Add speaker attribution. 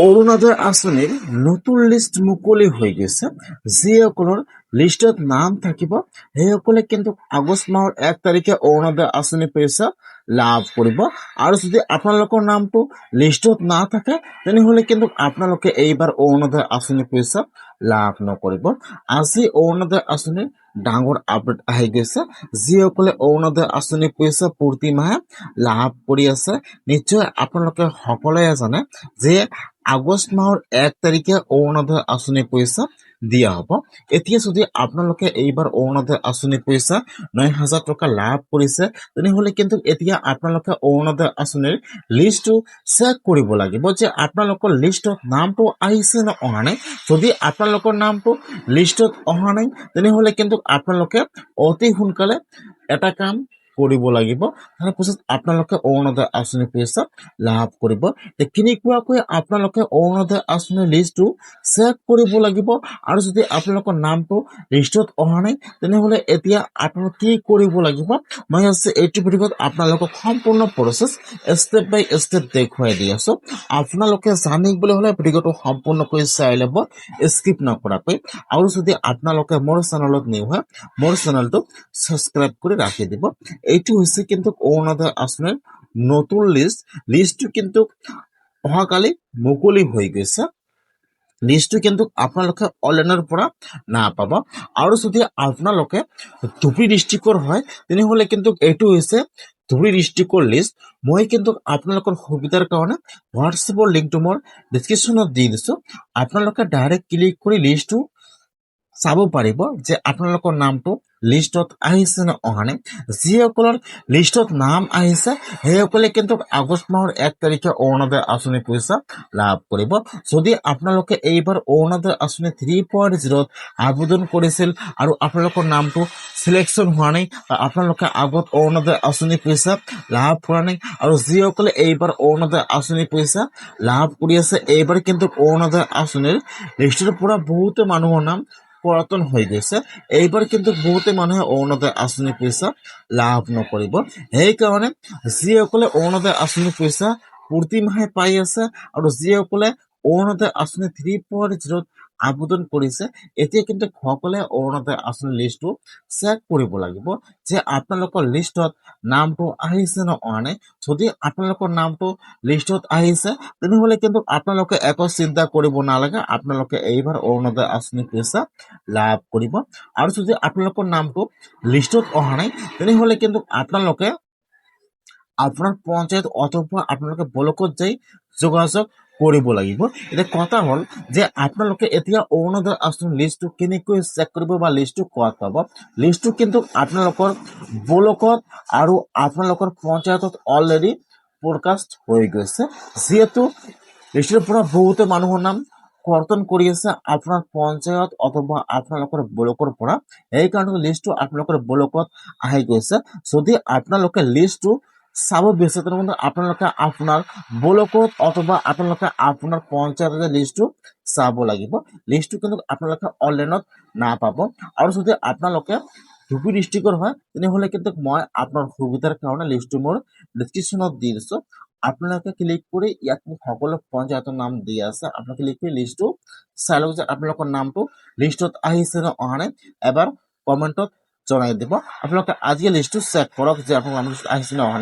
Speaker 1: অৰুণোদয় আঁচনিৰ নতুন লিষ্ট মুকলি হৈ গৈছে। যিসকলৰ লিষ্টত নাম থাকিব, সেইসকলে কিন্তু আগষ্ট মাহৰ 1 তাৰিখে অৰুণোদয় আঁচনি পইচা লাভ কৰিব। আৰু যদি আপোনালোকৰ নামটো লিষ্টত নাথাকে, তেনেহ'লে কিন্তু আপোনালোকে এইবাৰ অৰুণোদয় আঁচনি পইচা লাভ নকৰিব। আজি অৰুণোদয় আঁচনিৰ ডাঙৰ আপডেট আহি গৈছে। যিসকলে অৰুণোদয় আঁচনি পইচা প্ৰতি মাহে লাভ কৰি আছে, নিশ্চয় আপোনালোকে সকলোৱে জানে যে আগষ্ট মাহৰ 1 তাৰিখে অৰুণোদয় আঁচনি পইচা দিয়া হ'ব। এতিয়া যদি আপোনালোকে এইবাৰ অৰুণোদয় আঁচনি পইচা 9000 টকা লাভ কৰিছে, তেনেহ'লে কিন্তু এতিয়া আপোনালোকে অৰুণোদয় আঁচনিৰ লিষ্টটো চেক কৰিব লাগিব যে আপোনালোকৰ লিষ্টত নামটো আহিছে নে অহা নাই। যদি আপোনালোকৰ নামটো লিষ্টত অহা নাই, তেনেহ'লে কিন্তু আপোনালোকে অতি সোনকালে এটা কাম কৰিব লাগিব। তাৰপিছত আপোনালোকে অৰুণোদয় আঁচনি পইচা লাভ কৰিব। কেনেকুৱাকৈ আপোনালোকে অৰুণোদয় আঁচনিৰ লিষ্টটো চেক কৰিব লাগিব আৰু যদি আপোনালোকৰ নামটো লিষ্টত অহা নাই, তেনেহ'লে এতিয়া আপোনালোকে কি কৰিব লাগিব, মই আছে এইটো ভিডিঅ'ত আপোনালোকক সম্পূৰ্ণ প্ৰচেছ ষ্টেপ বাই ষ্টেপ দেখুৱাই দি আছোঁ। আপোনালোকে জানিবলৈ হ'লে ভিডিঅ'টো সম্পূৰ্ণকৈ চাই ল'ব, স্কিপ নকৰাকৈ। আৰু যদি আপোনালোকে মোৰ চেনেলত নিউ হয়, মোৰ চেনেলটো ছাবস্ক্ৰাইব কৰি ৰাখি দিব। এইটো হৈছে কিন্তু অৰুণোদয় আঁচনিৰ নতুন লিষ্ট। লিষ্টটো কিন্তু অহাকালি মুকলি হৈ গৈছে। লিষ্টটো কিন্তু আপোনালোকে অনলাইনৰ পৰা নাপাব। আৰু যদি আপোনালোকে ধুবুৰী ডিষ্ট্ৰিক্টৰ হয়, তেনেহ'লে কিন্তু এইটো হৈছে ধুবুৰী ডিষ্ট্ৰিক্টৰ লিষ্ট। মই কিন্তু আপোনালোকৰ সুবিধাৰ কাৰণে হোৱাটছএপৰ লিংকটো মোৰ ডিছক্ৰিপশ্যনত দি দিছোঁ। আপোনালোকে ডাইৰেক্ট ক্লিক কৰি লিষ্টটো চাব পাৰিব যে আপোনালোকৰ নামটো লিষ্টত আহিছে নে অহা নাই। যিসকলৰ লিষ্টত নাম আহিছে, সেইসকলে কিন্তু আগষ্ট মাহৰ 1 তাৰিখে অৰুণোদয় আঁচনি পইচা লাভ কৰিব। যদি আপোনালোকে এইবাৰ অৰুণোদয় আঁচনি 3.0ত আবেদন কৰিছিল আৰু আপোনালোকৰ নামটো চিলেকশ্যন হোৱা নাই বা আপোনালোকে আগত অৰুণোদয় আঁচনি পইচা লাভ কৰা নাই, আৰু যিসকলে এইবাৰ অৰুণোদয় আঁচনি পইচা লাভ কৰি আছে, এইবাৰ কিন্তু অৰুণোদয় আঁচনিৰ লিষ্টৰ পৰা বহুতো মানুহৰ নাম কৰ্তন হৈ গৈছে। এইবাৰ কিন্তু বহুতে মানুহে অৰুণোদয় আঁচনি পইচা লাভ নকৰিব। সেইকাৰণে যিসকলে অৰুণোদয় আঁচনি পইচা প্ৰতি মাহে পাই আছে আৰু যিসকলে অৰুণোদয় আঁচনি 3.0ত আবেদন কৰিছে, এতিয়া কিন্তু সকলোৱে অৰুণোদয় আঁচনিৰ লিষ্টটো চেক কৰিব লাগিব যে আপোনালোকৰ লিষ্টত নামটো আহিছে নে অহা নাই। যদি আপোনালোকৰ নামটো লিষ্টত আহিছে, তেনেহ'লে কিন্তু আপোনালোকে একো চিন্তা কৰিব নালাগে, আপোনালোকে এইবাৰ অৰুণোদয় আঁচনি পইচা লাভ কৰিব। আৰু যদি আপোনালোকৰ নামটো লিষ্টত অহা নাই, তেনেহ'লে কিন্তু আপোনালোকে আপোনাৰ পঞ্চায়ত অথবা আপোনালোকে ব্লকত যাই যোগাযোগ কৰিব লাগিব। এতিয়া কথা হ'ল যে আপোনালোকে এতিয়া অৰুণোদয় আঁচনিৰ লিষ্টটো কেনেকৈ চেক কৰিব বা লিষ্টটো ক'ত পাব? লিষ্টটো কিন্তু আপোনালোকৰ ব্লকত আৰু আপোনালোকৰ পঞ্চায়তত অলৰেডি প্ৰকাশ হৈ গৈছে। যিহেতু লিষ্টৰ পৰা বহুতো মানুহৰ নাম কৰ্তন কৰি আছে আপোনাৰ পঞ্চায়ত অথবা আপোনালোকৰ ব্লকৰ পৰা, সেইকাৰণে লিষ্টটো আপোনালোকৰ ব্লকত আহি গৈছে। যদি আপোনালোকে লিষ্টটো চাব বিচাৰে, তেনেহ'লে আপোনালোকে আপোনাৰ ব্লকত অথবা আপোনালোকে আপোনাৰ পঞ্চায়ততে লিষ্টটো চাব লাগিব। লিষ্টটো কিন্তু আপোনালোকে অনলাইনত নাপাব। আৰু যদি আপোনালোকে ধুবুৰী ডিষ্ট্ৰিক্টৰ হয়, তেনেহ'লে কিন্তু মই আপোনাৰ সুবিধাৰ কাৰণে লিষ্টটো মোৰ ডিছক্ৰিপশ্যনত দি দিছোঁ। আপোনালোকে ক্লিক কৰি ইয়াত মোক সকলো পঞ্চায়তৰ নাম দি আছে। আপোনালোকে ক্লিক কৰি লিষ্টটো চাই লওক যে আপোনালোকৰ নামটো লিষ্টত আহিছে নে অহা নাই। এবাৰ কমেণ্টত জনাই দিব। আপোনালোকে আজিয়ে লিষ্টটো চেক কৰক যে আপোনালোকৰ নামটো আহিছে নে অহা নাই।